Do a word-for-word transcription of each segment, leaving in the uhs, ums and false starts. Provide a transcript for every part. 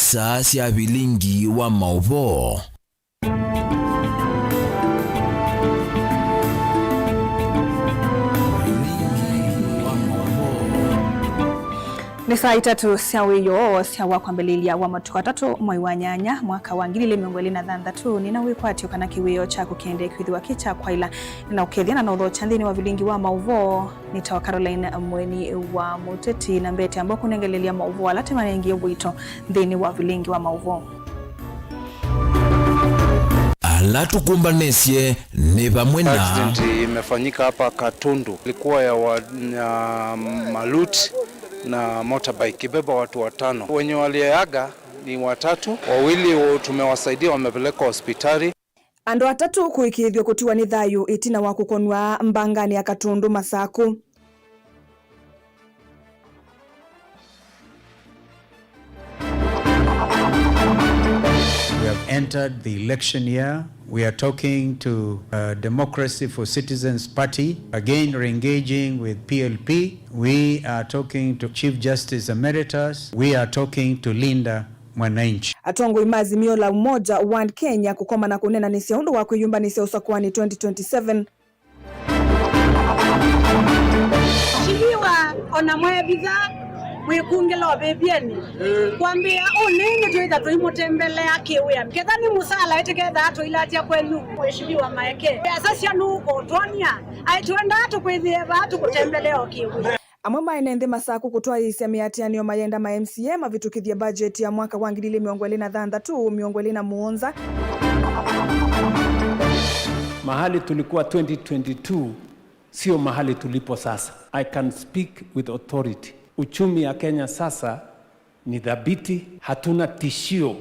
Saa sya vilingi wa maũvoo. Nĩ saa itatũ sya wĩoo sya wa kwambĩlĩlya wa matukũ atatũ, mwei wa nyanya, mwaka wa ngili ilĩ mĩongo ĩlĩ na thanthatũ. Nĩna wĩkwatyo kana kĩwĩoo kyaku kĩendee kwĩthĩwa kĩ kya kwaĩla. Nĩnaũkethya na naũthokya nthĩnĩ wa vilingi wa maũvoo. Nĩtawa Caroline Mweni wa Mũteti, na mbete amba kũnengelelya maũvoo ala tũmanengie wĩto nthĩnĩ wa vilingi wa maũvoo. Ala tũkũmbanĩsye nĩ vamwe na. Accident imefanyika hapa Katundu. Ilikuwa ya wa-, ya Malut na motorbike, ibeba watu watano. Wenye waliaga ni watatu, wawili tumewasaidia, wamepelekwa hospitali. Andũ atatũ kũĩkĩĩthw'a kũtiwa nĩ thayũ ĩtina wa kũkonw'a mbanganĩ ya Katundu Masaku. We have entered the election year. We are talking to, uh, Democracy for Citizens Party, again re-engaging with P L P. We are talking to Chief Justice Emeritus. We are talking to Linda Mwananchi. Atongoi ma Azimio la Umoja One Kenya kũkomana kũnenanĩsya ũndũ wa kwĩyũmbanĩsya ũsakũanĩ twenty twenty-seven. Mheshimiwa, ona mwevitha mwĩkungĩla ũvĩvyenĩ. Kwambĩĩa ũnĩ nĩtwĩtha tũimũtembelea kĩwĩa. Ketha nĩ mũsala ĩtĩkethaa tũilatya kwenyu, Mheshimiwa Maeke. Asa sya nũkũtwonia, aitwendaa tũkwĩthĩe vaa tũkũtembelea o kĩwĩa. Amwe ma ene nthĩ Masaku kũtwaĩĩsya mĩatĩanĩo mayenda ma M C A mavĩtũkĩthye mbajeti ya mwaka wa ngili ilĩ mĩongo ĩlĩ na thanthatũ, mĩongo ĩlĩ na mũonza. Mahali tulikuwa twenty twenty-two, sio mahali tulipo sasa. I can speak with authority. Uchumi ya Kenya sasa ni dhabiti, hatuna tishio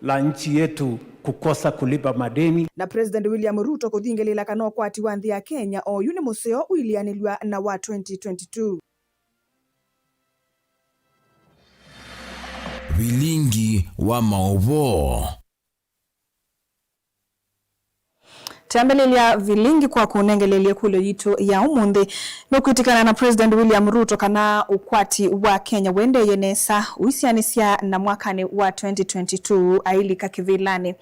la nchi yetu kukosa kulipa madeni. Na President William Ruto kũthingĩlĩĩla kana ũkwati wa nthĩ ya Kenya oyu nĩ mũseo ũileanĩlw'a na wa twenty twenty-two. Vilingi wa maũvoo. Twambĩlĩlya vilingi kwa kũnengelelya ĩkũlyo yitũ ya ũmũnthĩ. Nũkwĩtĩkana na President William Ruto kana ũkwati wa Kenya ũendeeye nesa ũisyaanĩsya na mwakanĩ wa twenty twenty-two ailika kĩvĩlanĩ?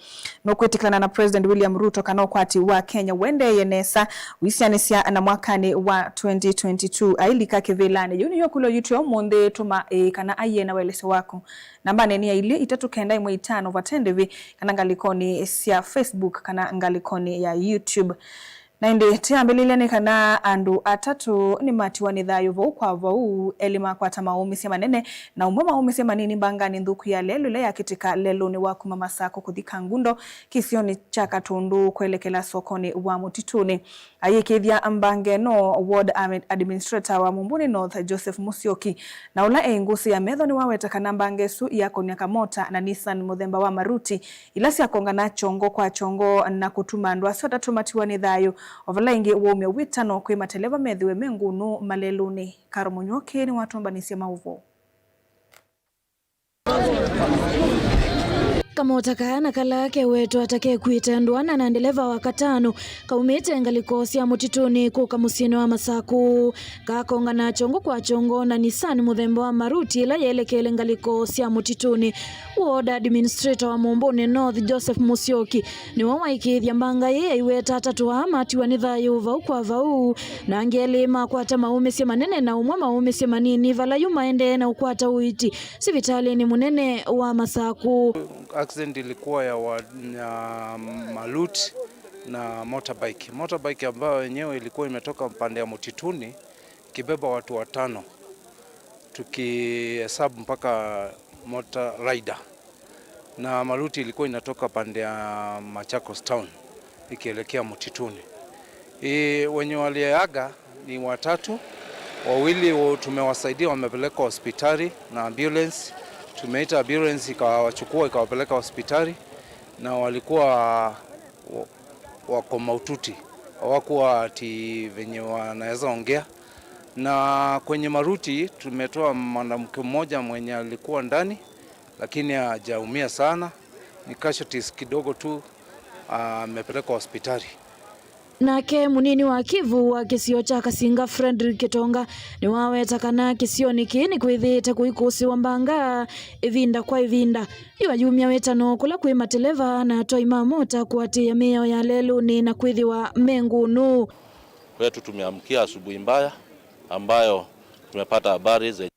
Nũkwĩtĩkana na President William Ruto kana ũkwati wa Kenya ũendeeye nesa ũisyaanĩsya na mwakanĩ wa twenty twenty-two ailika kĩvĩlanĩ? Yĩu nĩyo ĩkũlyo yitũ ya ũmũnthĩ. Tũma ĩĩ kana aiee na ũelesyo waku nambanĩ nĩ ya ilĩ itatũ kenda ĩmwe itano vate ndĩvi, kana ngalĩkonĩ sya Facebook, kana ngalĩkonĩ ya YouTube. Na ĩndĩ tĩambĩlĩlya nĩ kana andũ atatũ nĩmatiwa nĩ thayũ vau kwa vau, elĩ makwata maũmĩsye manene, na ũmwe maũmĩsye manini mbanganĩ nthũku ya lelũ ĩla yakĩtĩka lelũnĩ wa kuma Masakũ kũthi Kangundo, kĩsionĩ kya Katũndũ kwelekela sokonĩ wa Mũtitũnĩ. Ayĩkĩĩthya mbanga ĩno, ward administrator wa Mũmbũnĩ North, Joseph Musyoki, na ũla e ngũsĩ ya metho nĩwaweta kana mbanga ĩsu ĩakonw'a kamota na Nissan mũthemba wa Maruti, ila syakongana kyongo kwa kyongo na kũtuma andũ asu atatũ matiwa nĩ thayũ, o vala ĩngĩ waumya wĩtano kwĩ mateleva methĩwe me ngũnũ malelũnĩ. Karo Mũnyuoki nĩwatũmbanĩsye maũvoo. Kamota kaa na kala kewetwa ta kekuĩte andũ ana na ndeleva wa katano kaumĩte ngalĩko sya mũtitũnĩ kũka mũsyĩnĩ wa Masakũ. Kakongana kyongo kwa kyongo na Nissan mũthemba wa Maruti ĩla yelekele ngalĩko sya mũtitũnĩ. Ward administrator wa Mũmbũnĩ North, Joseph Musyoki, nĩwe waĩkĩĩthya mbanga ĩĩ yaiweta atatũ aa matiwa nĩ thayũ vau kwa vau, na angĩ elĩ makwata maũmĩsye manene na ũmwe maũmĩsye manini, vala yu maendee na ũkwata ũiiti sivitalĩnĩ mũnene wa Masakũ. Accident ilikuwa ya wa-, ya Malut na motorbike. Motorbike ambayo yenyewe ilikuwa imetoka pande ya Mtituni ikibeba watu watano, tukihesabu mpaka motor rider. Na Maruti ilikuwa inatoka pande ya Machakos Town ikielekea Mtituni. E, wenye waliaga ni watatu, wawili wa-, tumewasaidia, wamepelekwa hospitali na ambulance. Tumeita ambulance ikawachukua, ikawapeleka hospitali, na walikuwa wa-, wako mahututi, hawakuwa ati venye wanaweza ongea. Na kwenye Maruti tumetoa mwanamke mmoja mwenye alikuwa ndani, lakini hajaumia sana, ni casualties kidogo tu, amepelekwa hospitali. Nake mũnini wa Kivu wa kĩsio kya Kasinga, Frederick Kitonga, nĩwaweta kana kĩsionĩ kĩĩ nĩkwĩthĩĩte kũikũsĩwa mbanga ĩvinda kwa ĩvinda. Yu ayumya wĩtano kũla kwĩ mateleva na atwai ma mota kũatĩĩa mĩao ya lelũnĩ na kwĩthĩwa me ngũnũ. Kwetu tumeamkia asubuhi mbaya ambayo tumepata habari zenye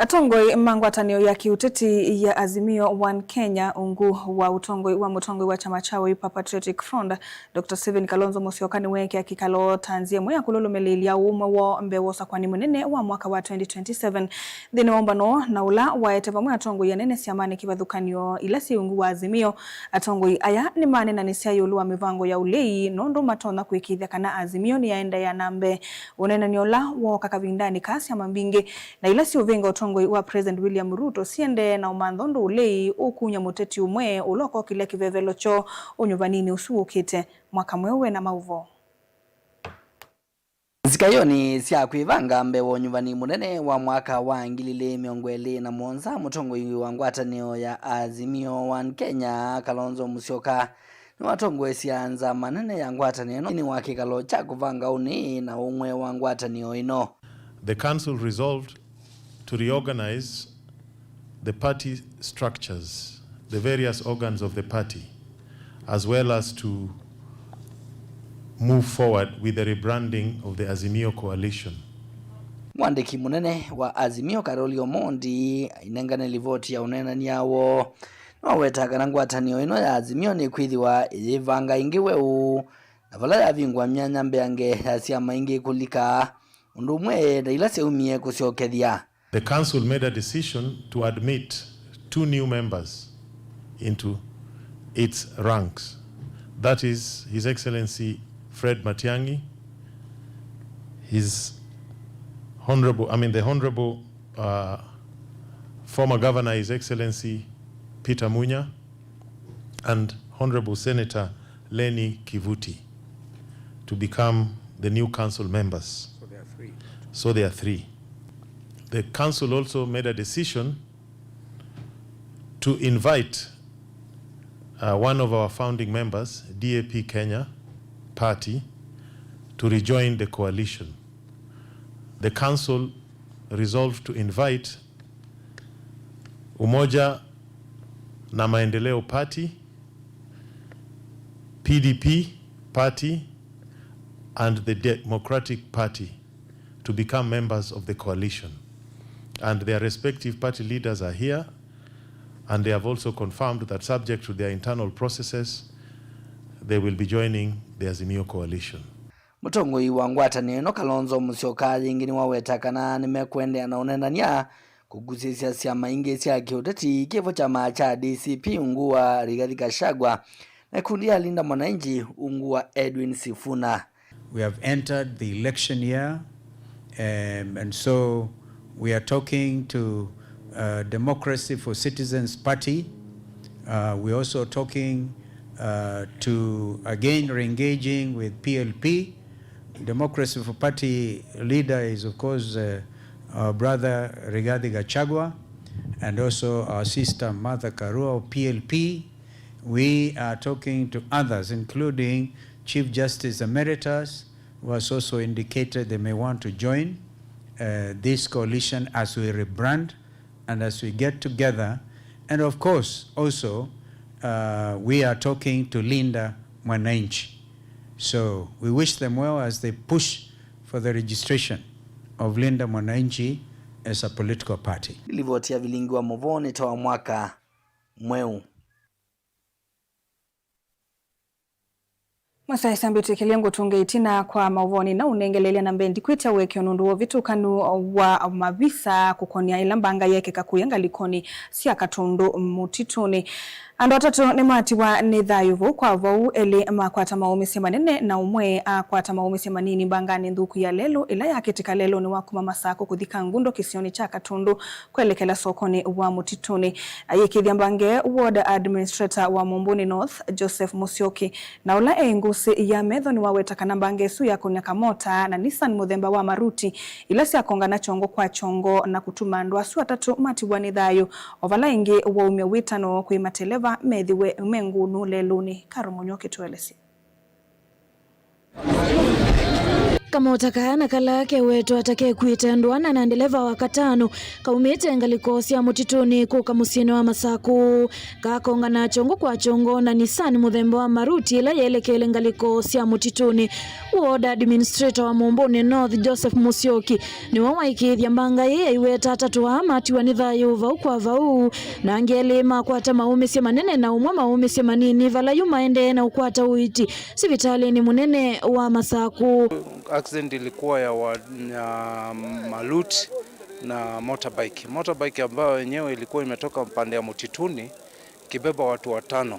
Atongoi ma ngwatanĩo ya kĩũteti ya Azimio One Kenya, ungu wa ũtongoi wa mũtongoi wa kyama kya Wiper Patriotic Front, Doctor Stephen Kalonzo Musyoka, nĩweekĩa kĩkalo ta nzĩa ĩmwe ya kũlũlũmĩlĩĩlya ũũmwe woo mbee wa ũsakũani mũnene wa mwaka wa twenty twenty-seven. Nthĩnĩ wa ũmbano na ũla waete vamwe atongoi anene syamanĩ kĩvathũkany'o ila syĩ ungu wa Azimio, atongoi aya nĩmaneenanĩsya ĩũlũ wa mĩvango ya ũlei na ũndũ matonya kũĩkĩĩthya kana Azimio nĩyaendeea na mbee. Ũneenany'o ũla wooka kavindanĩ kaa syama mbingĩ na ila siũvĩnga ũtongoi wa President William Ruto siendee na ũmantha ũndũ ũlei ũkuny'a mũteti ũmwe ũla ũkokĩlya kĩvevelo kyoo ũnyuvaninĩ ũsu wũkĩte. Mwaka mweũ wĩ na maũvoo. Nzikayonĩ sya kwĩvanga mbee wa ũnyuvani mũnene wa mwaka wa ngili ilĩ mĩongo ĩlĩ na mũonza, mũtongoi wa ngwatanĩo ya Azimio One Kenya, Kalonzo Musyoka, nĩwatongoesya nzama nene ya ngwatanĩo ĩno nthĩnĩ wa kĩkalo kya kũvanga ũnĩ na ũmwe wa ngwatanĩo ĩno. The council resolved to reorganize the party structures, the various organs of the party, as well as to move forward with the rebranding of the Azimio coalition. Mwandĩki mũnene wa Azimio, Karoli Omondi, ainengane livoti ya ũneenany'a woo, nĩwaweta kana ngwatanĩo ĩno ya Azimio nĩkwĩthĩwa ĩyĩvanga ĩngĩ weũ, na vala yavingwa myanya mbeange ya syama ingĩ kũlika, ũndũ ũmwe na ila syaumie kũsyokethya. The council made a decision to admit two new members into its ranks. That is His Excellency Fred Matiang'i, His Honorable, I mean, the Honorable, uh, former Governor, His Excellency Peter Munya, and Honorable Senator Lenny Kivuti to become the new council members. So there are three. So there are three. The council also made a decision to invite, uh, one of our founding members, D A P Kenya Party, to rejoin the coalition. The council resolved to invite Umoja na Maendeleo Party, P D P Party, and the Democratic Party to become members of the coalition. And their respective party leaders are here, and they have also confirmed that, subject to their internal processes, they will be joining the Azimio coalition. Mũtongoi wa ngwatanĩo ĩno, Kalonzo Musyoka, yĩngĩ nĩwaweta kana nĩmekũendeea na ũneenany'a kũkusĩsya syama ingĩ sya kĩũteti, kĩvo kyama kya D C P ungu wa Rigathi Gachagua na ikundi ya Linda Mwananchi ungu wa Edwin Sifuna. We have entered the election year, um, and so we are talking to, uh, Democracy for Citizens Party. Uh, we're also talking, uh, to again re-engaging with P L P. Democracy for Party leader is, of course, uh, our brother Rigathi Gachagua and also our sister Martha Karua of P L P. We are talking to others, including Chief Justice Emeritus, who has also indicated they may want to join, uh, this coalition as we rebrand and as we get together. And of course, also, uh, we are talking to Linda Mwananchi. So we wish them well as they push for the registration of Linda Mwananchi as a political party. Livoti ya Vilingi wa Mũvoo nĩ ta wa mwaka mweũ. Mwasaĩsya mbĩtĩkĩlye ngũtũnge ĩtina kwa maũvoo na ũnengelelya na mbee ndikwĩtya ũekeo nũndũ wa ũvĩtũkanu wa mavisa kũkonia ĩla mbanga yekĩka kũya ngalĩkonĩ sya Katũndũ mũtitũnĩ. Andũ atatũ nĩmatiwa nĩ thayũ vau kwa vau, elĩ makwata maũmĩsye manene na ũmwe akwata maũmĩsye manini mbanganĩ nthũku ya lelũ ĩla yakĩtĩka lelũnĩ wa kuma Masakũ kũthi Kangundo kĩsionĩ kya Katũndũ kwelekela sokonĩ wa mũtitũnĩ. Ayĩkĩĩthya mbanga ĩĩ ward administrator wa Mũmbũnĩ North, Joseph Mũsyoki, na ũla e ngũsĩ ya metho nĩwaweta kana mbanga ĩsu yakonia kamota na Nissan mũthemba wa Maruti, ila syakongana kyongo kwa kyongo na kũtuma andũ asu atatũ matiwa nĩ thayũ, o vala ĩngĩ waumya wĩtano kwĩ mateleva methĩwe me ngũnũ lelũnĩ. Karo Mũnyoki tũelesye. Kamota kaa na kala kewetwa ta kekuĩte andũ ana na ndeleva wa katano kaumĩte ngalĩko sya mũtitũnĩ kũka mũsyĩnĩ wa Masakũ. Kakongana kyongo kwa kyongo na Nissan mũthemba wa Maruti ĩla yelekele ngalĩko sya mũtitũnĩ. Ward administrator wa Mũmbũnĩ North, Joseph Mũsyoki, nĩwe waĩkĩĩthya mbanga ĩĩ yaiweta atatũ aa matiwa nĩ thayũ vau kwa vau, na angĩ elĩ makwata maũmĩsye manene na ũmwe maũmĩsye manini vala yu maendee na ũkwata ũiiti sivitalĩnĩ mũnene wa Masakũ. Accident ilikuwa ya, wa, ya Maruti na motorbike. Motorbike ambayo yenyewe ilikuwa imetoka pande ya Mtituni ikibeba watu watano,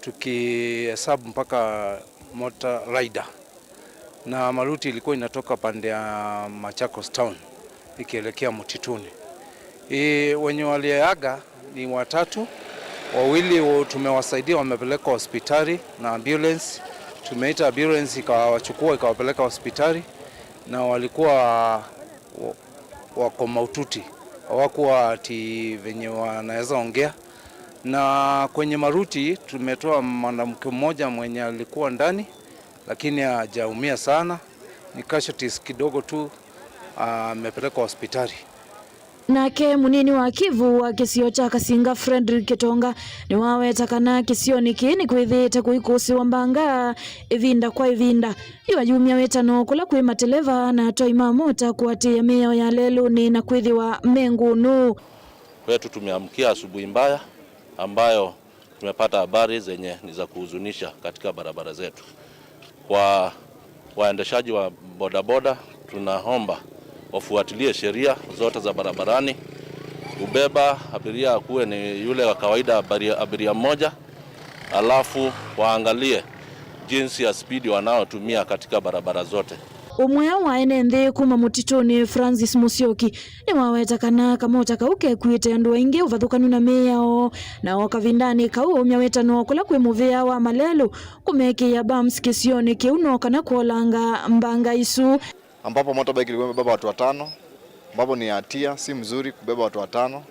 tukihesabu mpaka motor rider, na Maruti ilikuwa inatoka pande ya Machakos Town ikielekea Mtituni. E, wenye waliaga ni watatu, wawili wo-, tumewasaidia, wamepelekwa hospitali na ambulance. Tumeita ambulance ikawachukua ikawapeleka hospitali, na walikuwa wa-, wako mahututi, hawakuwa ati venye wanaweza ongea. Na kwenye Maruti tumetoa mwanamke mmoja mwenye alikuwa ndani, lakini hajaumia sana, ni casualties kidogo tu, amepelekwa hospitali. Nake mũnini wa kivu wa kĩsio kya Kasinga, Frederick Kitonga, nĩwaweta kana kĩsionĩ kĩĩ nĩkwĩthĩĩte kũikũsĩwa mbanga ĩvinda kwa ĩvinda. Yu ayumya wĩtano kũla kwĩ mateleva na atwai ma mota kũatĩĩa mĩao ya lelũnĩ na kwĩthĩwa me ngũnũ. Kwetu tumeamkia asubuhi mbaya ambayo tumepata habari zenye ni za kuhuzunisha katika barabara zetu. Kwa waendeshaji wa bodaboda, tunaomba wafuatilie sheria zote za barabarani. Kubeba abiria akuwe ni yule wa kawaida, abiria, abiria mmoja, alafu waangalie jinsi ya spidi wanayotumia katika barabara zote. Ũmwe wa ene nthĩ kuma Mũtitũnĩ, Francis Musyoki, nĩwaweta kana kamota kau kekuĩte andũ aingĩ ũvathũkanu na mĩao, na o kavindanĩ kau aumya wĩtano kũla kwĩ mũvĩa wa malelũ kũmekĩĩa bumps kĩsionĩ kĩu no kana kwolanga mbanga isu. Ambapo motorbike ilikuwa imebeba watu watano, ambapo ni hatia, si mzuri kubeba watu watano,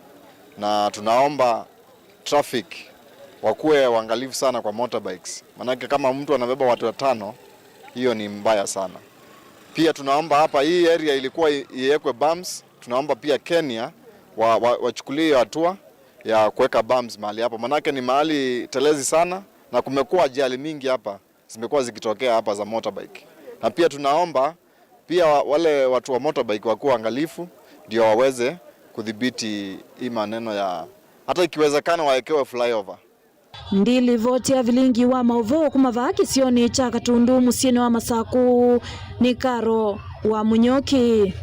na tunaomba traffic wakuwe waangalifu sana kwa motorbikes, manake kama mtu anabeba watu watano, hiyo ni mbaya sana. Pia tunaomba hapa, hii area ilikuwa i-, iwekwe bumps, tunaomba pia Kenya wa, wa, wachukulie hiyo hatua ya kuweka bumps mahali hapo, manake ni mahali telezi sana na kumekuwa ajali mingi hapa zimekuwa zikitokea hapa za motorbike. Na pia tunaomba pia wa-, wale watu wa motorbike wakuwe waangalifu ndio waweze kudhibiti hii maneno ya, hata ikiwezekana wawekewe flyover. Ndilivoti ya vilingi wa maũvoo kuma vaa kĩsionĩ kya Katũndũ mũsyĩnĩ wa Masakũ nĩ Karo wa Mũnyoki.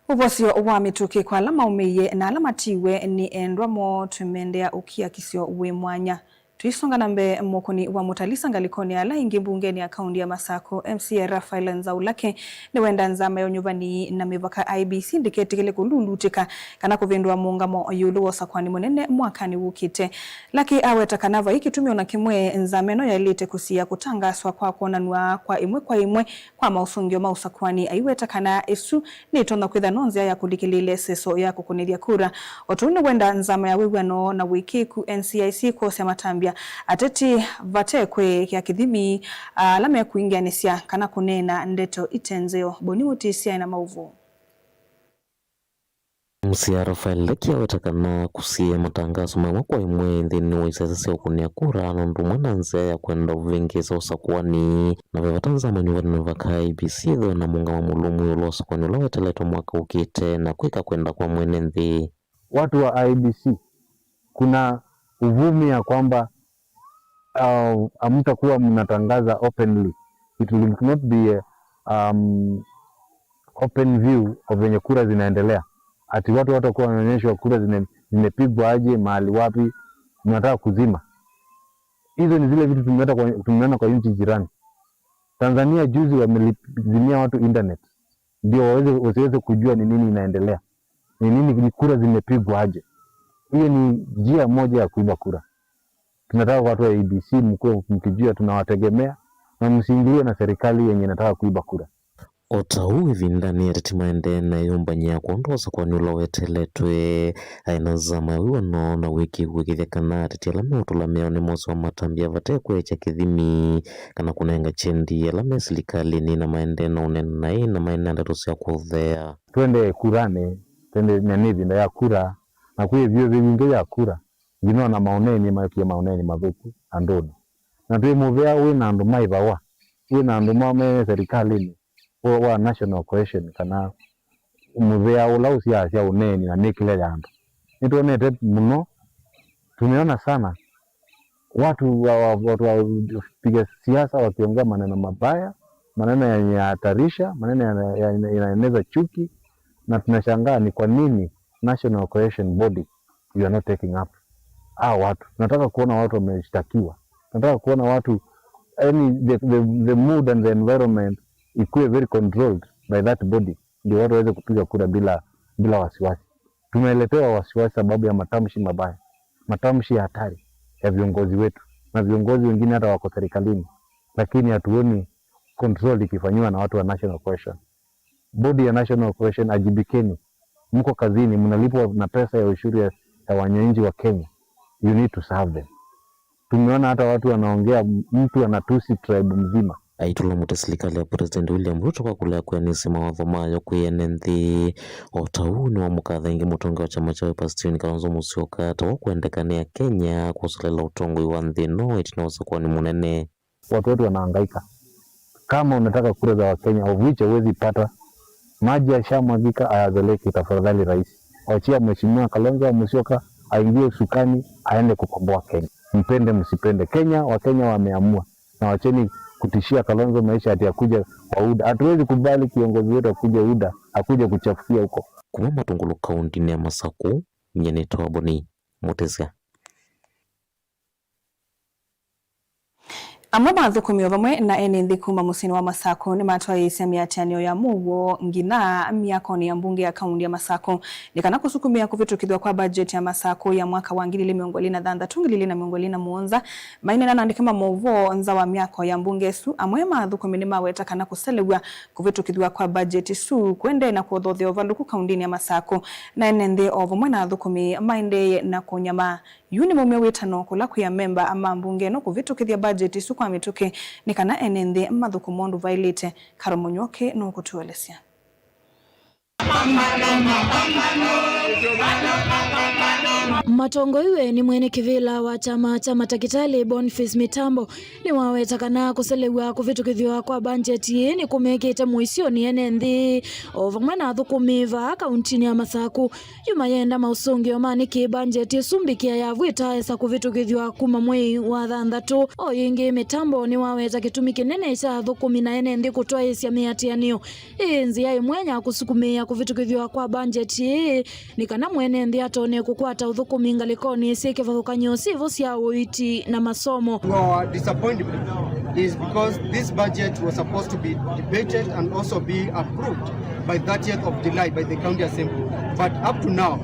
Ũvosyo wa mĩtũkĩ kwa ala maũmĩie na ala matiwe nĩ endwa moo twĩmendea ũkiakisyo wĩ mwanya. Tũisonga na mbee, mũkũni wa Mũtalisa ngalĩkonĩ ya ala aingĩ mbungenĩ ya kaũntĩ ya Masakũ, M C A Raphael Nzaulake, nĩwenda nzama ya ũnyuvani na mĩvaka I E B C ndĩketĩkĩle kũlulutĩka kana kũvĩndũa mũũngamo ĩũlũ wa ũsakũani mũnene mwakanĩ wũkĩte. Lake aweta kana vai kĩtumi o na kĩmwe nzama ĩno yaĩlĩte kũsiĩĩa kũtangaswa kwa kwonanw'a kwa ĩmwe kwa ĩmwe kwa maũsũngĩo ma ũsakũani, aiweta kana ĩsu nĩtonya kwĩthwa no nzĩa ya kũlikĩlĩĩla ĩseso ya kũkũnĩthya kura. O tũu nĩwenda nzama ya wĩw'ano na wĩkĩĩku, N C I C, kwosya matambya ateti vate kwĩkĩa kĩthimi ala mekwingĩanĩsya kana kũneena ndeto ite nzeo. Boni Mũtĩsya ena maũvoo. M C A Raphael Ndeki aweta kana kũsiĩĩa matangaso ma ĩmwe kwa ĩmwe nthĩnĩ wa isese sya ũkũnĩa kura nũndũ ũmwe na nzĩa ya kwenda ũvĩngĩĩsa ũsakũani, na ve vata nzama nyuvani na mĩvaka I E B C ĩthĩwe na mũũngamo mũlũmu ĩũlũ wa ũsakũani ũla weteletwe mwaka ũkĩte na kwĩka kwenda kwa mwene nthĩ. Watu wa I E B C, kuna uvumi ya kwamba uh, hamtakuwa mnatangaza openly. It will not be a, um, open view of venye kura zinaendelea, ati watu watakuwa wanaonyeshwa kura zime- zimepigwa aje, mahali wapi, mnataka kuzima. Hizo ni zile vitu tumeona kwa, tumeona kwa nchi jirani. Tanzania juzi wamelizimia watu internet ndio waweze, wasiweze kujua ni nini inaendelea, ni nini, ni kura zimepigwa aje. Hiyo ni njia moja ya kuiba kura. Tunataka watu wa A D C mkuwe mkijua tunawategemea, na msiingiliwe na serikali yenye inataka kuiba kura. O ta ũu, ĩvindanĩ ateti maendee na ĩyũmbany'a kwondũ wa ũsakũani ũla weteletwe. Aĩ na nzama ya wĩw'ano na wĩkĩĩku, ĩkĩthya kana ateti ala meũtũla mĩao nĩmosĩwa matambya vate kũekya kĩthimi kana kũnenga kyendi ala me silikalĩnĩ na maendee na ũnene naĩ na maĩ na ndeto sya kũthea. Twendee kuranĩ, twende, na nĩ ĩvinda ya kura, na kwĩ ĩvyũvĩu ĩngĩ ya kura, nginya ona maũneeni, maekie maũneeni mathũku andũnĩ. Na twĩ mũvea wĩ na andũ maĩvawa, wĩ na andũ ma me serikalĩnĩ wa, wa national cohesion, kana mũvea ũla ũsyaasya ũneeni na mĩkĩle ya andũ. Nĩtwonete mũno, tumeona sana watu wa, wa, watu wapiga siasa wakiongea maneno mabaya, maneno yenye hatarisha, maneno ya- ya- inaeneza chuki, na tunashangaa ni kwa nini National Cohesion Body you are not taking up. Hawa watu, tunataka kuona watu wameshtakiwa, tunataka kuona watu, yani, the, the, the mood and the environment ikuwe very controlled by that body, ndio watu waweze kupiga kura bila bila wasiwasi. Tumeletewa wasiwasi sababu ya matamshi mabaya, matamshi ya hatari ya viongozi wetu na viongozi wengine hata wako serikalini, lakini hatuoni control ikifanyiwa na watu wa National Cohesion. Bodi ya National Cohesion, ajibikeni, mko kazini, mnalipwa na pesa ya ushuru ya, ya wananchi wa Kenya, you need to serve them. Tumeona hata watu wanaongea, mtu anatusi tribe mzima. Aitũla mũtĩ silikalĩ ya President William Ruto kwa kũlea kwĩanĩsya mawatho mayo kwĩ ene nthĩ. O ta ũu nĩwamũkatha ĩngĩ mũtongoi wa kyama kya Wiper Stephen Kalonzo Musyoka ta ũkwendeka nĩ Akenya kwoselela ũtongoi wa nthĩ ĩno ĩtina wa ũsakũani mũnene. Watu wetu wanahangaika. Kama unataka kura za Wakenya, of which hauwezi pata, maji yashamwagika, hayazoleki. Tafadhali rais, wachia Mheshimiwa Kalonzo Musyoka aingie usukani, aende kukomboa Kenya. Mpende msipende, Kenya, Wakenya wameamua. Na wacheni kutishia Kalonzo maisha ati akuja kwa UDA. Hatuwezi kubali kiongozi wetu akuje UDA, akuje kuchafukia huko. Kuma Matungulu kauntinĩ ya Masakũ, nyie nĩtawa Boni Mũtĩsya. Amwe ma athũkũmi o vamwe na ene nthĩ kuma mũsyĩnĩ wa Masakũ nĩmatwaĩĩsya mĩatĩanĩo ya mũuo nginya myakonĩ ya mbunge ya kaunti ya Masakũ nĩ kana kũsukumĩa kũvĩtũkĩthw'a kwa budget ya Masakũ ya mwaka wa ngili ilĩ mĩongo ĩlĩ na thanthatũ, ngili ilĩ na mĩongo ĩlĩ na mũonza. Maineena na andĩki ma maũvoo nza wa myako ya mbunge ĩsu, amwe ma athũkũmi nĩmaweta kana kũselew'a kũvĩtũkĩthw'a kwa budget ĩsu kũendee na kũthothea ũvalũku kauntinĩ ya Masakũ na ene nthĩ o vamwe na athũkũmi maendee na kũnyamaa. Yu nĩ maumya wĩtano kũla kwĩ amemba ma mbunge ĩno kũvĩtũkĩthya budget ĩsu kwa mĩtũkĩ nĩ kana ene nthĩ mathũkũme ũndũ vaĩlĩte. Karo Mũnyw'oke nũkũtũelesya. Matongoiwe nĩ mwene kĩvĩla wa kyama kya matakĩtalĩ Boniface Mitambo nĩwaweta kana kũselew'a kũvĩtũkĩthw'a kwa mbanjeti ĩĩ nĩkũmekĩte mũisyonĩ ene nthĩ o vamwe na athũkũmi vaa kauntinĩ ya Masakũ. Yu mayenda maũsũngĩo ma nĩkĩ mbanjeti ĩsu mbĩkĩa yavw'ĩta esa kũvĩtũkĩthw'a kuma mwei wa thanthatũ. O yĩngĩ, Mitambo nĩwaweta kĩtumi kĩnene kya athũkũmi na ene nthĩ kũtwaĩĩsya mĩatĩanĩo ĩ nzĩa ĩmwe ya kũsukumĩĩa kũvĩtũkĩthw'a kwa mbanjeti ĩĩ nĩ kana mwene nthĩ atonya kũkwata ũthũkũmi ngalĩkonĩ syĩ kĩvathũkany'o syĩvo sya ũiiti na masomo. Our disappointment is because this budget was supposed to be debated and also be approved by thirtieth of July by the County Assembly. But up to now,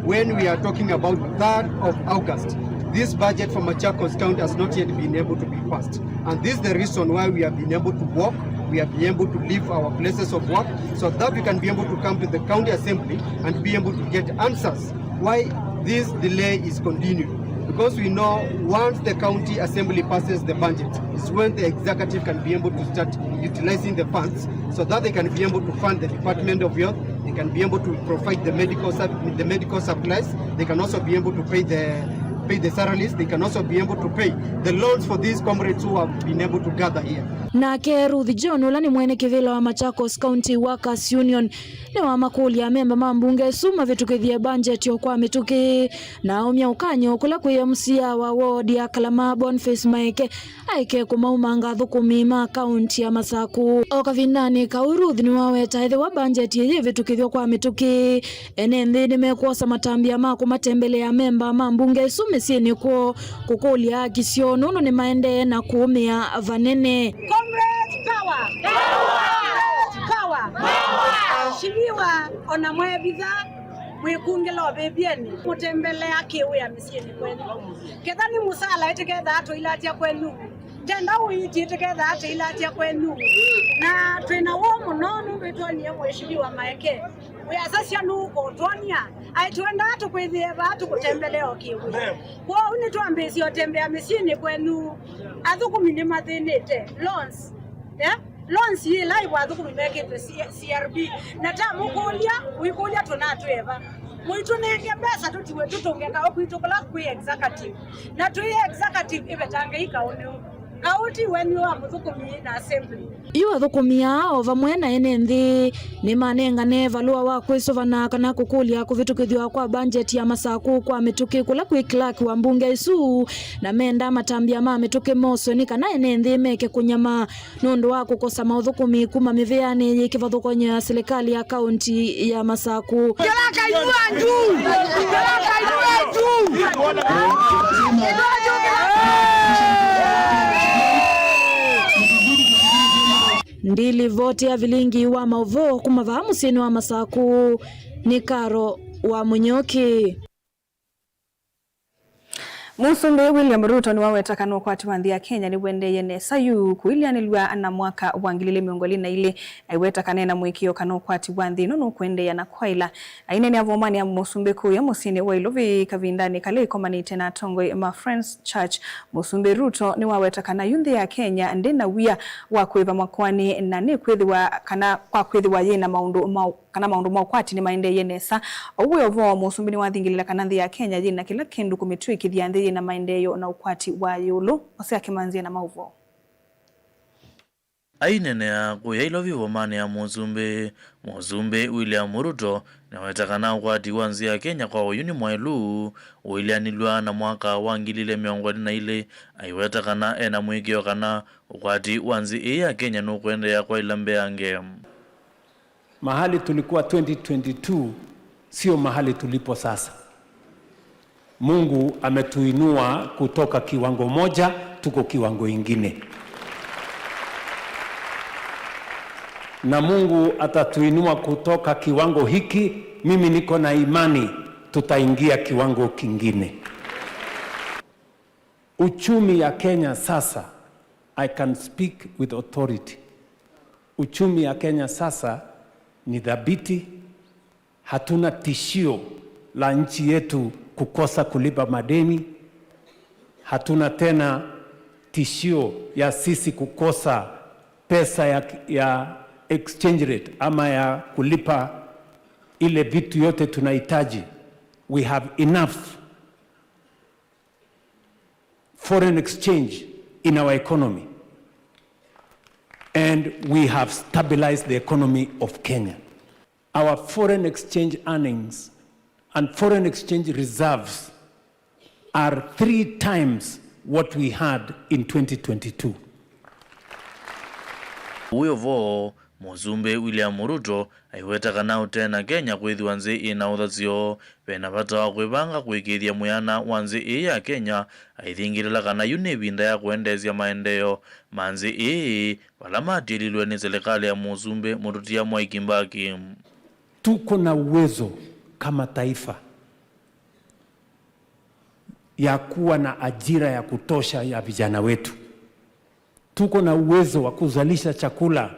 when we are talking about third of August, this budget for Machakos County has not yet been able to be passed. And this is the reason why we have been able to walk, we have been able to leave our places of work, so that we can be able to come to the County Assembly and be able to get answers why this delay is continued. Because we know once the County Assembly passes the budget, is when the executive can be able to start utilizing the funds so that they can be able to fund the Department of Health, they can be able to provide the medical sup-, the medical supplies, they can also be able to pay the, pay the salaries, they can also be able to pay the loans for these comrades who have been able to gather here. Nake Ruth John, ũla nĩ mwene kĩvĩla wa Machakos County Workers Union, nĩwamakũlya amemba ma mbunge ĩsu mavĩtũkĩthye mbanjeti o kwa mĩtũkĩ, na aumya ũkany'o kũla kwĩ M C A wa ward ya Kalama, Boniface Maeke, aeke kũmaumanga athũkũmi ma kaunti ya Masaku. O kavindanĩ kau, Ruth nĩwaweta ethĩwa mbanjeti ĩyĩ ĩvĩtũkĩthw'a kwa mĩtũkĩ, ene nthĩ nĩmekwosa matambya ma kũmatembelea amemba ma mbunge ĩsu mĩsyĩnĩ kwoo kũkũlya haki syoo, nũndũ nĩmaendee na kũũmĩa vanene. Comrades power! Comrades power! Mheshimiwa, ona mwevitha mwĩkungĩla ũvĩvyeni, mũtembelea kĩwĩa mĩsyĩnĩ kwenyu. Ketha nĩ mũsala, ĩtĩkethaa tũilatya kwenyu. Tenda ũiiti, ĩtĩkethaa tũilatya kwenyu. Na twĩna woo mũno nũndũ ĩtwonie Mheshimiwa Maeke. Wĩasasya nũũkũtwonia, aĩ twendaa tũkwĩthĩe vaa tũkũtembelee o kĩwĩa. Kwoou nĩtwambĩĩsye ũtembea mĩsyĩnĩ kwenyu. Athũkũmi nĩmathĩnĩte. Loans. Eh? Loans yĩ ĩla ĩvo athũkũmi mekĩtwe C-, C R B. Na tamũkũlya, ũikũlya tũnatwĩe va. Mũitũnenge mbesa tũtiwe tũtũnge kaũ kwitũ kũla kwĩ executive. Na twĩ executive ĩvetangei kaũ nĩũ. Kaũ ti wenyu wa mũthũkũmi na assembly. Yu athũkũmi aa o vamwe na ene nthĩ nĩmanengane valũa wa kwĩsũvana kana kũkũlya kũvĩtũkĩthw'a kwa mbanjeti ya Masaku kwa mĩtũkĩ kũla kwĩ clerk wa mbunge ĩsu, na menda matambya ma mĩtũkĩ moswe nĩ kana ene nthĩ meke kũnyama nũndũ wa kũkosa maũthũkũmi kuma mĩvĩanĩ yĩ kĩvathũkany'o ya silikalĩ ya kaunti ya Masaku. Kĩla kainua juu! Kĩla kainua juu! Ndilivoti ya vilingi wa maũvoo kuma vaa mũsyĩnĩ wa Masaku nĩ Karo wa Mũnyoki. Mũsumbĩ William Ruto nĩwaweta kana ũkwati wa nthĩ ya Kenya nĩũendeeye nesa yu kũilyanĩlw'a na mwaka wa ngili ilĩ mĩongo ĩlĩ na ilĩ, aiweta kana ena mũĩkĩĩo kana ũkwati wa nthĩ ĩno nũkũendeea na kwaĩla. Aineenea vomanĩ ya mũsumbĩ kũya mũsyĩnĩ wa Ilovi kavindanĩ kala ĩkomanĩte na atongoi ma Friends Church, Mũsumbĩ Ruto nĩwaweta kana yu nthĩ ya Kenya ndĩ na wia wa kũĩva makoani na nĩkwĩthĩwa kana kwa kwĩthĩwa yĩ na maũndũ ma kana maũndũ ma ũkwati nĩmaendeeye nesa. Ũu wĩ o vo, mũsumbĩ nĩwathingĩlĩla kana nthĩ ya Kenya yĩ na kĩla kĩndũ kũmĩtw'ĩkĩthya nthĩ yĩ na maendeeo na ũkwati wa ĩũlũ. Hosea Kĩmanzia na maũvoo. Aineenea kũya Ilovi vomanĩ ya mũsumbĩ, mũsumbĩ William Ruto nĩaweta kana ũkwati wa nzĩ ya Kenya kwa oyu nĩ mwaĩlu ũilyanĩlw'a na mwaka wa ngili ilĩ mĩongo ĩlĩ na ilĩ, aiweta kana ena mũĩkĩĩo kana ũkwati wa nzĩ ĩĩ ya Kenya nũkũendeea kwaĩla mbeange. Mahali tulikuwa twenty twenty-two sio mahali tulipo sasa. Mungu ametuinua kutoka kiwango moja, tuko kiwango ingine. Na Mungu atatuinua kutoka kiwango hiki, mimi niko na imani tutaingia kiwango kingine. Uchumi ya Kenya sasa, I can speak with authority. Uchumi ya Kenya sasa ni dhabiti. Hatuna tishio la nchi yetu kukosa kulipa madeni. Hatuna tena tishio ya sisi kukosa pesa ya, ya exchange rate ama ya kulipa ile vitu yote tunahitaji. We have enough foreign exchange in our economy, and we have stabilized the economy of Kenya. Our foreign exchange earnings and foreign exchange reserves are three times what we had in twenty twenty-two. Ũu wĩ o vo, mũsumbĩ William Ruto aiweta kana ũte na Kenya kwĩthĩwa nzĩ ĩ na ũthasyo, ve na vata wa kwĩvanga kũĩkĩĩthya mwĩana wa nzĩ ĩĩ ya Kenya, aithingĩlĩla kana yu nĩ ĩvinda ya kũendeesya maendeeo ma nzĩ ĩĩ, vala matiĩlilwe nĩ silikalĩ ya mũsumbĩ mũtũtia Mwai Kibaki. Tuko na uwezo kama taifa ya kuwa na ajira ya kutosha ya vijana wetu. Tuko na uwezo wa kuzalisha chakula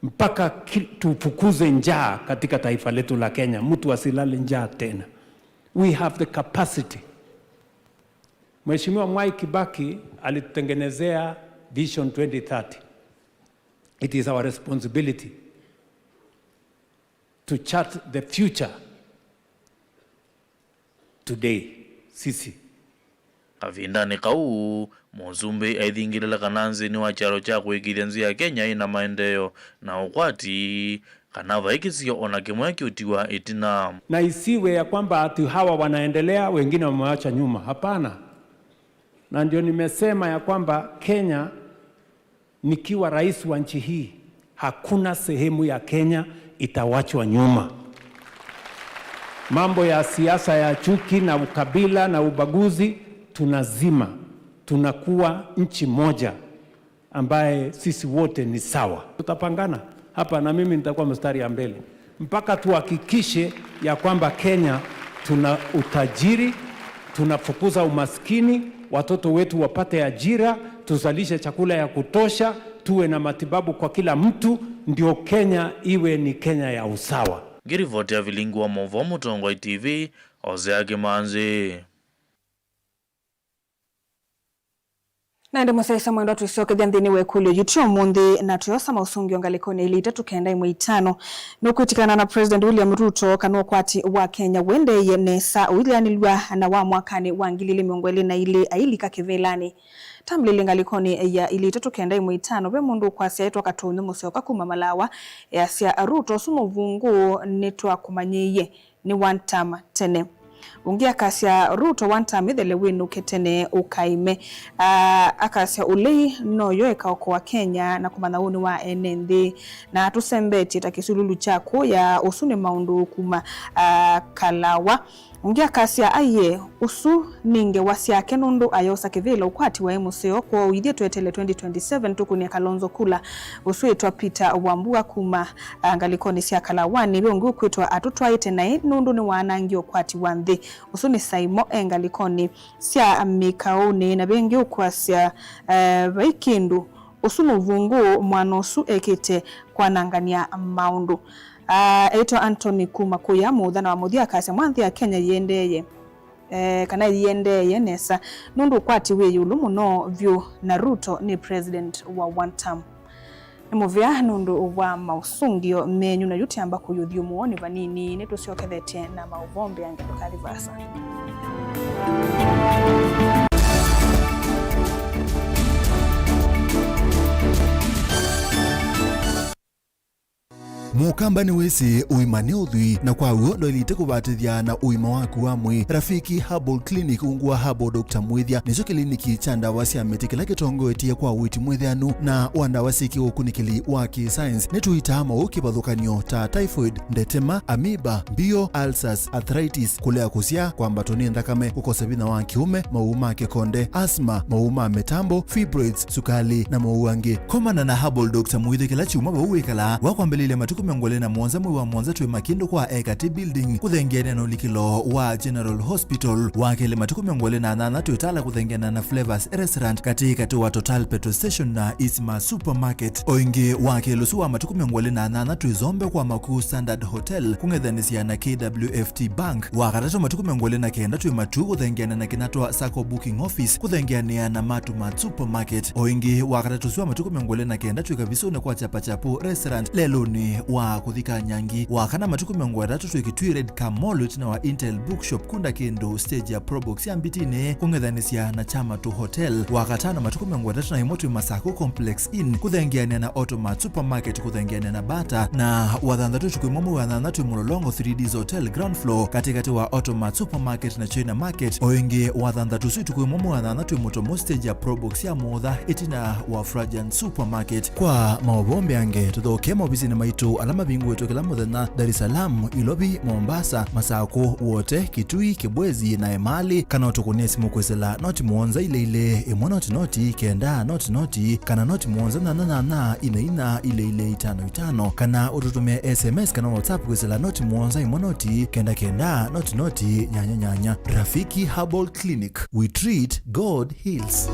mpaka ki-, tufukuze njaa katika taifa letu la Kenya, mtu asilale njaa tena. We have the capacity. Mheshimiwa Mwai Kibaki alitutengenezea Vision twenty thirty. It is our responsibility to chart the future today, sisi Kavindanĩ kau, mũsumbĩ aithingĩlĩla kana nthĩnĩ wa kyalo kya kũĩkĩĩthya nzĩ ya Kenya ĩna maendeeo na ũkwati, kana vai kĩsio o na kĩmwe kĩũtiwa ĩtina. Na isiwe ya kwamba ati hawa wanaendelea, wengine wamewacha nyuma. Hapana. Na ndio nimesema ya kwamba Kenya, nikiwa rais wa nchi hii, hakuna sehemu ya Kenya itawachwa nyuma. Mambo ya siasa ya chuki na ukabila na ubaguzi tunazima. Tunakuwa nchi moja ambaye sisi wote ni sawa. Tutapangana hapa na mimi nitakuwa mstari ya mbele mpaka tuhakikishe ya kwamba Kenya tuna utajiri, tunafukuza umaskini, watoto wetu wapate ajira, tuzalishe chakula ya kutosha, tuwe na matibabu kwa kila mtu, ndio Kenya iwe ni Kenya ya usawa. Ngĩrivoti ya vilingi wa maũvoo Mũtongoi T V, Hosea Kĩmanzi. Na ĩndĩ mũsyaĩĩsya mwendwa, twĩsyokethya nthĩnĩ wa ĩkũlyo yitũ ũmũnthĩ, na twĩosa maũsũngĩo ngalĩkonĩ ya ilĩ itatũ kenda ĩmwe itano. Nũkwĩtĩkana na President William Ruto kana ũkwati wa Kenya ũendeeie nesa ũileanĩlw'a na wa mwakanĩ wa ngili ilĩ mĩongo ĩlĩ na ilĩ ailika kĩvĩlanĩ? Tambĩlĩlye ngalĩkonĩ ya ilĩ itatũ kenda ĩmwe itano, ve mũndũ ũkwasya etwa Katũnyũ Mũsyoka kuma Malawa, easya, Ruto ũsu mũvungũ nĩtwakũmanyĩie nĩ one term tene. Ũngĩ akasya, Ruto one term ĩthele wĩnũke tene ũkaĩme. Ah, akasya, ũlei noyo ĩkaokoa Kenya na kũmanya ũnĩ wa ene nthĩ. Na atũsembetye ta kĩsululu kya kũya, ũsu nĩ maũndũ kuma, ah, Kalawa. Ũngĩ akasya, aiee, ũsu nĩ ngewa syake nũndũ ayosa kĩvĩla ũkwati waĩ mũseo, kwoou ithyĩ tweteele twenty twenty-seven tũkũnĩe Kalonzo kula. Ũsu wĩtwa Peter Wambua kuma, ah, ngalĩkonĩ sya Kalawanĩ. Ve ũngĩ ũkwĩtwa atũtwaĩte naĩ nũndũ nĩwaanangie ũkwati wa nthĩ. Ũsu nĩ Saimo e ngalĩkonĩ sya mĩkaũnĩ. Na ve ũngĩ ũkwasya, eh, vai kĩndũ. Ũsu nĩ ũvũngũ mwana ũsu ekĩte kwanangany'a maũndũ. Ah, eĩtwa Anthony kuma kũya mũũtha na wa mũthya akasya, mwa nthĩ ya Kenya yĩendeeye, eh, kana yĩendeeye nesa, nũndũ ũkwati wĩ ĩũlũ mũno vyũ, na Ruto nĩ president wa one term. Nĩ mũvea nũndũ wa maũsũngĩo menyu, na yu tĩamba kũyũthyũmũonĩ vanini, nĩtũsyokethetye na maũvoo mbeange, ndũkathi vaasa. Mũkamba nĩwĩsĩ ũima nĩ ũthwii, na kwa w'o ndwaĩlĩte kũvatĩthya na ũima waku wa mwĩĩ. Rafiki Herbal Clinic, ungu wa Herbal Doctor Mwĩthya, nĩkyo kĩliniki kya ndawa sya mĩtĩ kĩla kĩtongoetye kwa ũiiti mwĩtheanu na wa ndawa syĩ kĩũkunĩkĩli wa kĩ-science. Nĩtũitaa maũũ kĩvathũkany'o ta typhoid, ndetema, amoeba, mbio, ulcers, arthritis, kũlea kũsyaa, kwambatwa nĩ nthakame, kũkosa vinya wa kĩũme, maũũ ma kĩkonde, asthma, maũũ ma mĩtambo, fibroids, sukalĩ, na maũũ angĩ. Komana na Herbal Doctor Mwĩthya kĩla kyumwa vau wĩkalaa. Wakwambĩlĩlya matukũ mĩongo ĩlĩ na mũonza mwei wa mũonza twĩ Makindũ kwa Ekati Building, kũthengeanĩa na ũlikĩlo wa General Hospital. Wa kelĩ matukũ mĩongo ĩlĩ na nyanya twĩ Tala kũthengeanĩa na Flavors Restaurant, katĩ katĩ wa Total Petrol Station na Isma Supermarket. O ĩngĩ, wa kelĩ ũsu wa matukũ mĩongo ĩlĩ na nyanya twĩ Zombe kwa Makuu Standard Hotel, kũng'ethanĩsya na K W F T Bank. Wa katatũ matukũ mĩongo ĩlĩ na kenda twĩ Matuu kũthengeana na Kinatwa Sacco Booking Office kũthengeanĩa na Matu Mart Supermarket. O ĩngĩ, wa katatũ ũsu wa matukũ mĩongo ĩlĩ na kenda twĩ Kavisũnĩ kwa Chapachapu Restaurant lelũnĩ wa kũthika Nyangi. Wa kana matukũ mĩongo ĩtatũ twĩ Kitui Red Car Mall ĩtina wa Intel Bookshop kũndũ kĩndũ stage ya Probox ya Mbitinĩ kũng'ethanĩsya na Chamatu Hotel. Wa katano matukũ mĩongo ĩtatũ na ĩmwe twĩ Masaku Complex Inn kũthengeanĩa na Automart Supermarket kũthengeanĩa na Bata, na wa thanthatũ ũtukũ ĩmwe mwei wa nyanya twĩ Mũlolongo three Ds Hotel ground floor katĩkatĩ wa Automart Supermarket na China Market. O ĩngĩ wa thanthatũ ũsu ũtukũ ĩmwe mwei wa nyanya twĩ Mũtomo stage ya Probox ya Mũtha ĩtina wa Frajan Supermarket. Kwa maũvoo mbeange, tũthokee maovisinĩ maitũ ala mavingũĩtwe kĩla mũthenya Dar es Salaam, Ilovi, Mombasa, Masakũ, Wote, Kitui, Kibwezi na Emali, kana ũtũkũnĩe simũ kwĩsĩla noti mũonza ilĩ ilĩ, ĩmwe noti noti, kenda noti noti, kana noti mũonza nyanya nyanya, ina ina, ilĩ ilĩ, itano itano, kana ũtũtũmĩe S M S kana WhatsApp kwĩsĩla noti mũonza ĩmwe noti, kenda kenda, noti noti, nyanya nyanya. Rafiki Herbal Clinic, we treat, God heals.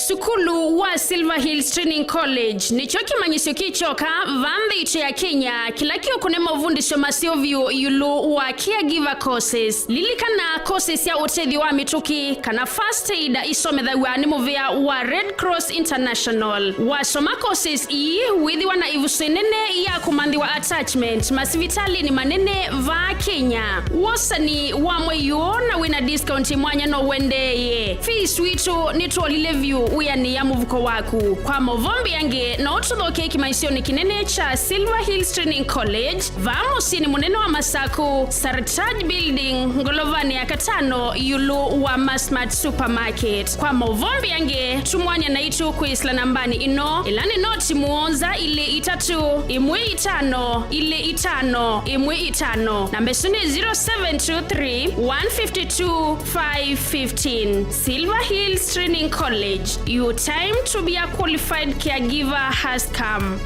Sukulu wa Silver Hills Training College nĩkyo kĩmanyĩsyo kĩ kyoka va nthĩ itũ ya Kenya kĩla kĩũkũne mavundĩsyo maseo vyũ ĩũlũ wa caregiver courses. Lilikana, courses sya ũtethyo wa mĩtũkĩ kana first aid isomethaw'a nĩ mũvĩa wa Red Cross International. Wasoma courses ii, wĩthĩwa na ĩvuso ĩnene ya kũmanthĩwa attachment masivitalĩnĩ manene va Kenya. Wosani wa mwei ũũ na wĩna discount mwanya no ũendeeye. Fees witũ nĩtwolile vyũ wĩanĩĩa mũvuko waku. Kwa maũvoo mbeange, no ũtũthokee kĩmanyĩsyonĩ kĩnene kya Silver Hills Training College, vaa mũsyĩnĩ mũnene wa Masaku, Sartaj Building, ngolovanĩ ya katano, ĩũlũ wa Masmart Supermarket. Kwa maũvoo mbeange, tumwany'a naitũ kwĩsĩla nambanĩ ĩno, ĩla nĩ noti mũonza ilĩ itatũ, ĩmwe itano, ilĩ itano, ĩmwe itano. Namba ĩsu nĩ zero seven two three, one fifty two, five fifteen. Silver Hills Training College, your time to be a qualified caregiver has come.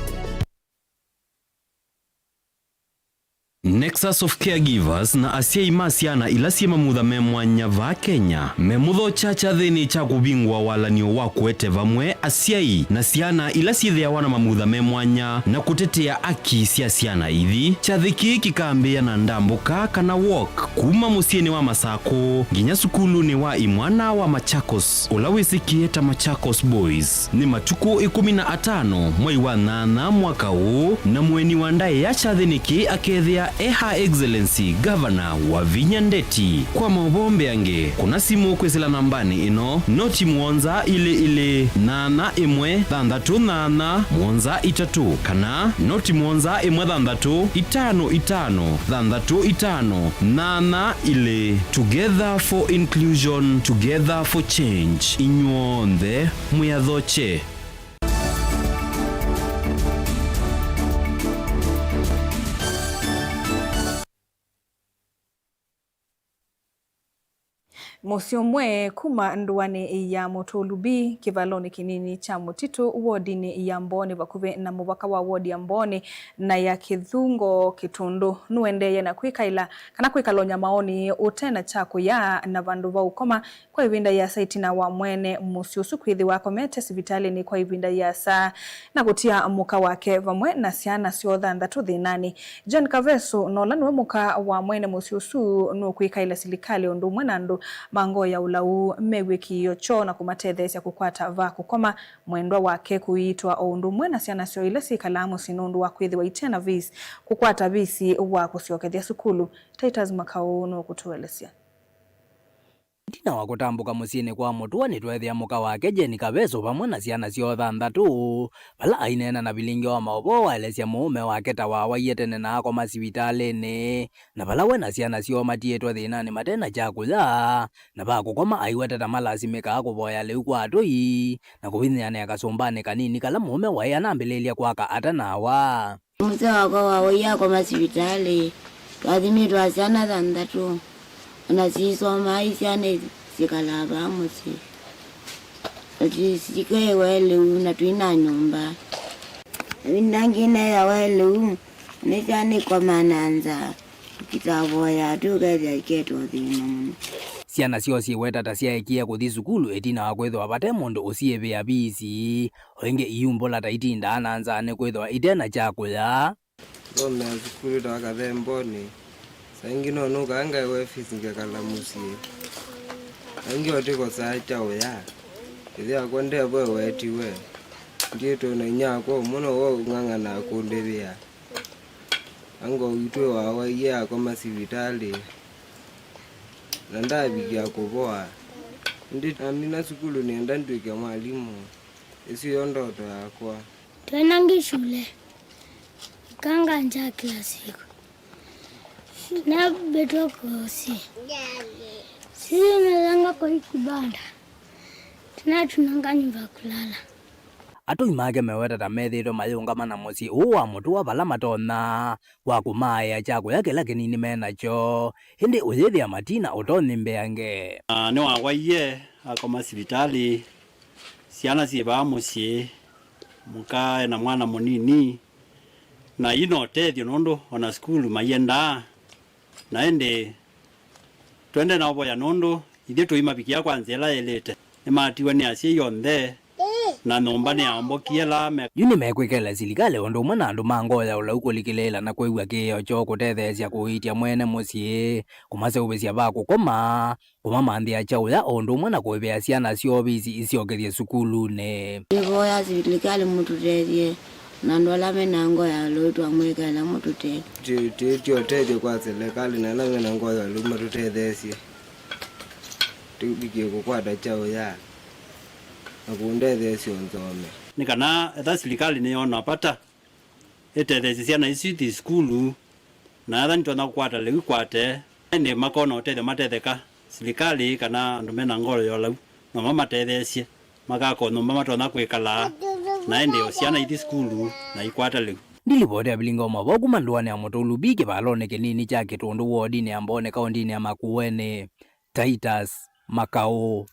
Nexus of Caregivers na asyai ma syana ila syĩ mamutha me mwanya vaa Kenya memũthokya kyathĩnĩ kya kũvingũa walan'yo wa kũete vamwe asyai na syana ila syĩthĩawa na mamutha me mwanya na kũtetea aki sya syana ithi. Kyathĩ kĩĩ kĩkambĩĩa na ndambũka kana walk kuma mũsyĩnĩ wa Masakũ nginya sukulunĩ wa imwana wa Machakos, ũla wĩsĩkĩe ta Machakos Boys. Nĩ matukũ ĩkũmi na atano mwei wa nyanya mwaka ũũ, na mũeni wa ndaĩa kyathĩnĩ kĩĩ akethĩa e Her Excellency Governor Wavinya Ndeti. Kwa maũvoo mbeange, kũna simũ kwĩsĩla nambanĩ ĩno, noti mũonza ilĩ ilĩ, nyanya ĩmwe, thanthatũ nyanya, mũonza itatũ, kana noti mũonza ĩmwe thanthatũ, itano itano, thanthatũ itano, nyanya ilĩ. Together for inclusion, together for change. Inyw'onthe mwĩathokye. Mũsyĩ ũmwe kuma ndũanĩ ya Mũtũlu B, kĩvalonĩ kĩnini kya mũtitũ, wodinĩ ya Mbooni, vakuvĩ na mũvaka wa wodi ya Mbooni na ya Kĩthungo Kĩtũndũ, nũendeeye na kwĩkaĩla kana kwĩkala ũnyamaonĩ ũte na kya kũya na vandũ va ũkoma kwa ĩvinda yĩasa ĩtina wa mwene mũsyĩ ũsu kwĩthĩwa akomete sivitalĩnĩ kwa ĩvinda yĩasa na kũtia mũka wake vamwe na syana syoo thanthatũ thĩnanĩ. Jane Kaveso, na ũla nĩwe mũka wa mwene mũsyĩ ũsu, nũkwĩkaĩla silikalĩ ũndũ ũmwe na andũ ma ngoo ya ũlau mew'e kĩĩo kyoo na kũmatetheesya kũkwata va kũkoma, mwendwa wake kũiitwa, o ũndũ ũmwe na syana syoo ila syĩkalaa mũsyĩ nũndũ wa kwĩthĩwa ite na visi, kũkwata visi wa kũsyokethya sukulu. Titus Makau nũkũtũelesya. Ĩtina wa kũtambũka mũsyĩnĩ kwa mũtũa, nĩtweethĩa mũka wake Jane Kaveso vamwe na syana syoo thanthatũ, vala aineena na vilingi wa maũvoo waelesya mũũme wake ta wawaie tene na akoma sivitalĩnĩ, na vala we na syana syoo matiĩtwe thĩnanĩ mate na kya kũya na va kũkoma, aiweta ta malasimĩkaa kũvoya lĩu kwa atũi na kũvinyĩanĩa kasũmbanĩ kanini kala mũũme waĩ anambĩlĩĩlya kwaka atanawa. Mũsee wakwa wawaie akoma sivitalĩ, twathimĩtwe syana thanthatũ, ona sisomaa syana syĩkalaa vaa mũsyĩ. Na tũsikaiwe lĩu na tũina nyũmba. Ĩvinda ĩngĩ neeawa lĩu, nĩ syana ikomaa na nzaa, tũkitavoya tũkethĩa iketwa thĩna mũno. Syana syoo syĩweta ta syaekie kũthi sukulu ĩtina wa kwĩthĩwa vate mũndũ ũsiĩvĩa visi. O ĩngĩ, iyumbũla ta itindaa na nzaa nĩkwĩthĩwa ite na kya kũya. Thomea sukulu ta wa Kathembonĩ, saa ingĩ no nũkaa ngaĩwe fees ngekala mũsyĩ. Saa ingĩ o tĩkosaa kya ũya, ĩthe wakwa ndevo ewetiwe, ndiĩtwe na inyia wakwa ũmwe nowe ũng'ang'anaa kũndĩvĩa. Ango witũ wawaie akoma sivitalĩ, na ndavikĩa kũvoa. Ĩndĩ namina sukulu nĩenda ndw'ĩke mwalimũ. Ĩsu yo ndoto yakwa. Twenangi shule, ikanga njaa kila siku. Nabetwa kosi. Sisi nazanga kwa hii kibanda. Tunatunanga nyumba ya kulala. Atũi make meweta ta methĩĩtwe mayĩũngama na mũsyĩ ũũ wa mũtũa vala matonya kwa kũmaaĩa kya kũya kĩla kĩnini me nakyo, ĩndĩ ũyĩthĩa matina ũtonyi mbeange. Na nĩwawaie akoma sivitalĩ, syana syĩ vaa mũsyĩ, mũka e na mwana mũnini, na yu no ũtethyo nũndũ o na sukulu maiendaa, na ĩndĩ twende na ũvoya nũndũ ithyĩ tũimavikĩa kwa nzĩa ĩla yaĩlĩte. Nĩmatiwe nĩ asyai onthe, Na nyũmba nĩyaombokie ala me. Yu nĩmekwĩkĩla silikalĩ ũndũ ũmwe na andũ ma ngoo ya ũlau kũlikĩlĩĩla na kwĩw'a kĩĩo kyoo kũtetheesya kũiitya mwene mũsyĩ, kũmaseũvĩsya va kũkoma, kũmamanthĩa kyaũya, o ũndũ ũmwe na kũĩvĩa syana syoo visi isyokethye sukulunĩ. Nĩvoya silikalĩ mũtũtethye na andũ ala me na ngoo ya ũlau twamwĩkĩla mũtũtethye. Twĩ- twĩtye ũtethyo kwa silikalĩ na ala me na ngoo ya ũlau matũtetheesye tũvikie kũkwata kyaũya na kũndetheesya ũnthome. Nĩ kana etha silikalĩ nĩyona vata ĩtetheesye syana isu ithi sukulu, na etha nĩtonya kũkwata lĩu ikwate, ĩndĩ makona ũtethyo matetheka, silikalĩ kana andũ me na ngoo ya ũlau no mamatetheesye makakwa nyũmba matonya kwĩkala, na ĩndĩ o syana ithi sukulu na ikwata lĩu. Ndilivoti ya vilingi wa mavoo kuma ndũanĩ ya Mũtũlu B kĩvalonĩ kĩnini kya Kĩtũndũ wodinĩ ya Mbooni kaũndinĩ ya Makueni, Titus Makaũ.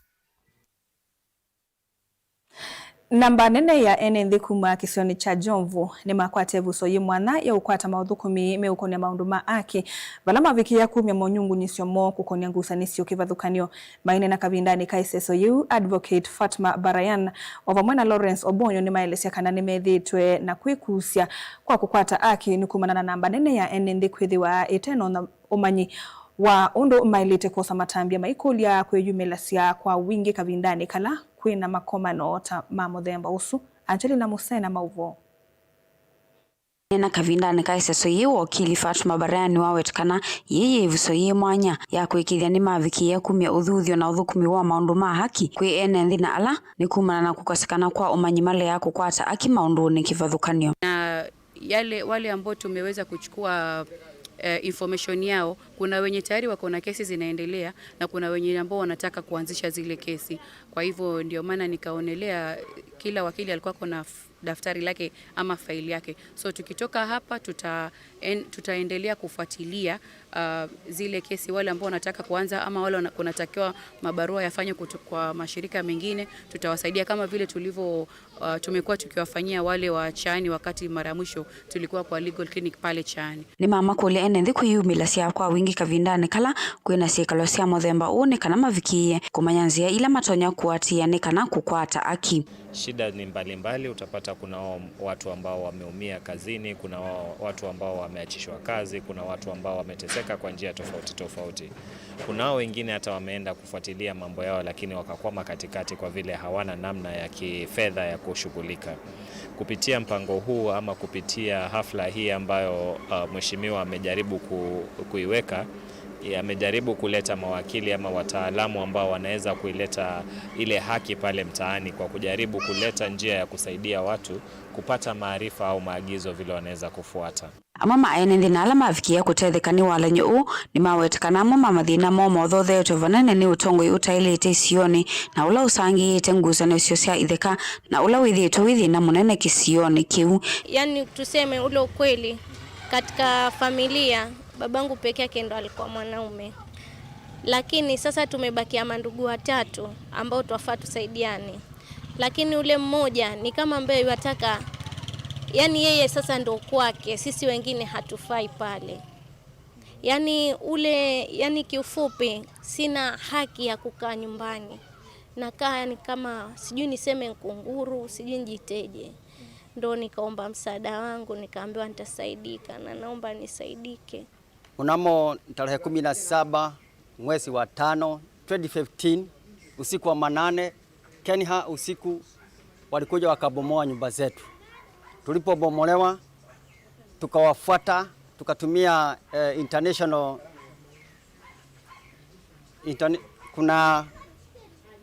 Namba nene ya ene nthĩ kuma kĩsionĩ kya Jomvu nĩmakwata ĩvuso yĩ mwanya ya ũkwata maũthũkũmi meũkonia maũndũ ma aki, vala mavikĩĩa kumya monyungunyĩsyo moo kũkonia ngusanĩsyo kĩvathũkany'o. Maineena kavindanĩ ka ĩseso yĩu, Advocate Fatma Barayan o vamwe na Lawrence Obonyo nĩmaelesya kana nĩmethĩĩtwe na kwĩkusya kwa kũkwata aki nĩ kumana na namba nene ya ene nthĩ kwĩthĩwa ĩte na ũmanyi wa ũndũ maĩlĩte kwosa matambya maikũlya kwĩyumĩlasya kwa wingĩ kavindanĩ kala kwĩ na makomano ta ma mũthemba ũsu. Angelina Musena, maũvoo. Nena kavindanĩ ka ĩseso yĩĩ, wokili Fatma Baraya nĩwaweta kana yĩĩ yĩ ĩvuso yĩ mwanya ya kũĩkĩĩthya nĩmavikĩĩa kumya ũthuthyo na ũthũkũmi wa maũndũ ma haki kwĩ ene nthĩ na ala nĩ kumana na kũkosekana kwa ũmanyi maleaa kũkwata aki maũndũnĩ kĩvathũkany'o. Na yale, wale ambao tumeweza kuchukua, eh, information yao, kuna wenye tayari wako na kesi zinaendelea na kuna wenye ambao wanataka kuanzisha zile kesi. Kwa hivyo ndio maana nikaonelea kila wakili alikuwa ako na f- daftari lake ama faili yake. So tukitoka hapa tuta, en, tutaendelea kufuatilia, uh, zile kesi, wale ambao wanataka kuanza ama wale wana- kunatakiwa mabarua yafanywe kutu- kwa mashirika mengine, tutawasaidia kama vile tulivyo, uh, tumekuwa tukiwafanyia wale wa Chaani wakati mara ya mwisho tulikuwa kwa legal clinic pale Chaani. Nĩmamakũlya ene nthĩ kwĩyumĩlasya kwa wingĩ kavindanĩ kala kwĩ na syĩkalo sya mũthemba ũũ nĩ kana mavikĩĩe kũmanya nzĩa ila matonya kũatĩĩa nĩ kana kũkwata aki. Shida ni mbalimbali, utapata kuna wa- watu ambao wameumia kazini, kuna wa- watu ambao wameachishwa kazi, kuna watu ambao wameteseka kwa njia tofauti tofauti. Kunao wengine hata wameenda kufuatilia mambo yao, lakini wakakwama katikati kwa vile hawana namna ya kifedha ya kushughulika. Kupitia mpango huu ama kupitia hafla hii ambayo, uh, mheshimiwa amejaribu ku- kuiweka, amejaribu kuleta mawakili ama wataalamu ambao wanaweza kuileta ile haki pale mtaani kwa kujaribu kuleta njia ya kusaidia watu kupata maarifa au maagizo vile wanaweza kufuata. Amwe ma ene nthĩ na ala mavikĩĩa kũtetheka nĩ walany'o ũũ nĩmaweta kana amwe ma mathĩna moo mothotheetwe vanene nĩ ũtongoi ũtaĩlĩte isionĩ na ũla ũsangĩĩte ngusanĩsyo sya itheka na ũla wĩthĩĩtwe wĩ thĩna mũnene kĩsionĩ kĩu. Yaani, tuseme ule ukweli, katika familia, babangu peke yake ndo alikuwa mwanaume. Lakini sasa tumebakia mandugu watatu ambao twafaa tusaidiane. Lakini ule mmoja ni kama ambaye yuataka, yani yeye sasa ndo kwake, sisi wengine hatufai pale. Yani ule, yani kiufupi, sina haki ya kukaa nyumbani. Nakaa yani kama, sijui niseme nkunguru, sijui njiteje. Ndo nikaomba msaada wangu, nikaambiwa nitasaidika, na naomba nisaidike. Mnamo tarehe kumi na saba mwezi wa tano, twenty fifteen, usiku wa manane, Kenya usiku, walikuja wakabomoa nyumba zetu. Tulipobomolewa, tukawafuata, tukatumia, eh, international, interna-, kuna,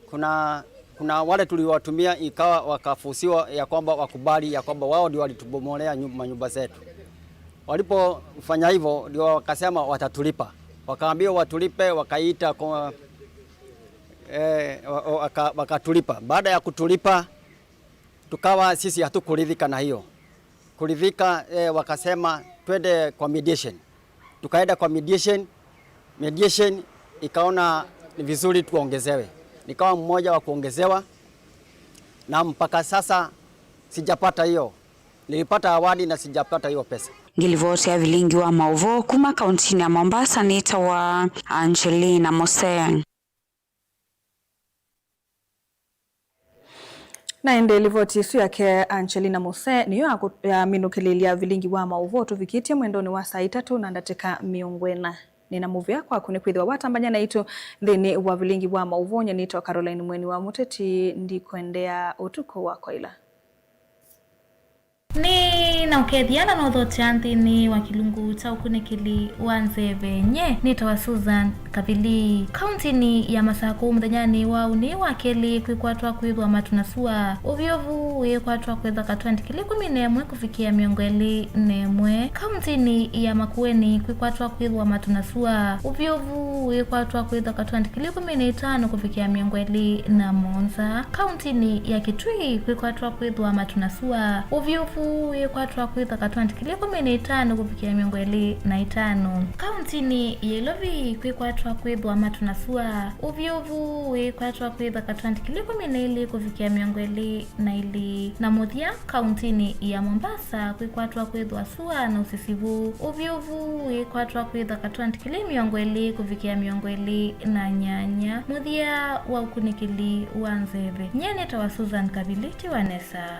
kuna, kuna wale tuliwatumia, ikawa wakafusiwa ya kwamba wakubali ya kwamba wao ndio walitubomolea nyu- manyumba zetu. Walipofanya hivyo, ndio wakasema watatulipa. Wakaambiwa watulipe, wakaita kwa, eh, wa- wa- waka- wakatulipa. Baada ya kutulipa, tukawa sisi hatukuridhika na hiyo. Kuridhika, eh, wakasema twende kwa mediation. Tukaenda kwa mediation. Mediation ikaona ni vizuri tuongezewe. Nikawa mmoja wa kuongezewa, na mpaka sasa sijapata hiyo. Nilipata awali na sijapata hiyo pesa. Ngilivoti ya vilingi wa maũvoo kuma kauntinĩ ya Mombasa nĩtawa Angelina Moseng. Na ĩndĩ livoti ĩsu yake Angelina Muse nĩyo yaku- yaminũkĩlĩlya vilingi wa maũvoo tũvikĩtye mwendonĩ wa saa itatũ na ndatĩka mĩongo ĩna. Nĩ na mũvea kwaku nĩ kwĩthĩwa watambany'a naitũ nthĩnĩ wa vilingi wa maũvoo. Nyie nĩtawa Caroline Mweni wa Mũteti, ndikwendeea ũtukũ wa kwaĩla. Nĩ na ũkethya na nothotea nthĩnĩ wa kĩlungu kya ũkunĩkĩli wa nzeve. Nyie nĩtawa Susan Kavili. Kauntinĩ ya Masakũ mũthenyanĩ wa ũnĩ wa kelĩ kwĩkwatwa kwĩthwa matu na sua. Ũvyũvu wĩkwatwa kwĩthwa katwenti kĩlĩ kũmi na ĩmwe kũvikĩa mĩongo ĩlĩ na ĩmwe. Kauntinĩ ya Makueni kwĩkwatwa kwĩthwa matu na sua. Ũvyũvu wĩkwatwa kwĩthwa katwenti kĩlĩ kũmi na ĩtano kũvikĩa mĩongo ĩlĩ na mũonza. Kauntinĩ ya Kitui kwĩkwatwa kwĩthwa matu na sua. Ũvyũvu wĩkwatwa kwĩthwa katwenti kĩlĩ kũmi na ĩtano kũvikĩa mĩongo ĩlĩ na ĩtano. Kauntinĩ ya Ilovi kwĩkwatwa kwĩthwa matu na sua. Ũvyũvu wĩkwatwa kwĩthwa katwenti kĩlĩ kũmi na ĩlĩ kũvikĩa mĩongo ĩlĩ na ĩlĩ. Na mũthya, kauntinĩ ya Mombasa kwĩkwatwa kwĩthwa sua na ũsisivu. Ũvyũvu wĩkwatwa kwĩthwa katwenti kĩlĩ mĩongo ĩlĩ kũvikĩa mĩongo ĩlĩ na nyanya. Mũthya wa ũkunĩkĩli wa nzeve. Nyie nĩtawa Susan Kavili, tiwa nesa.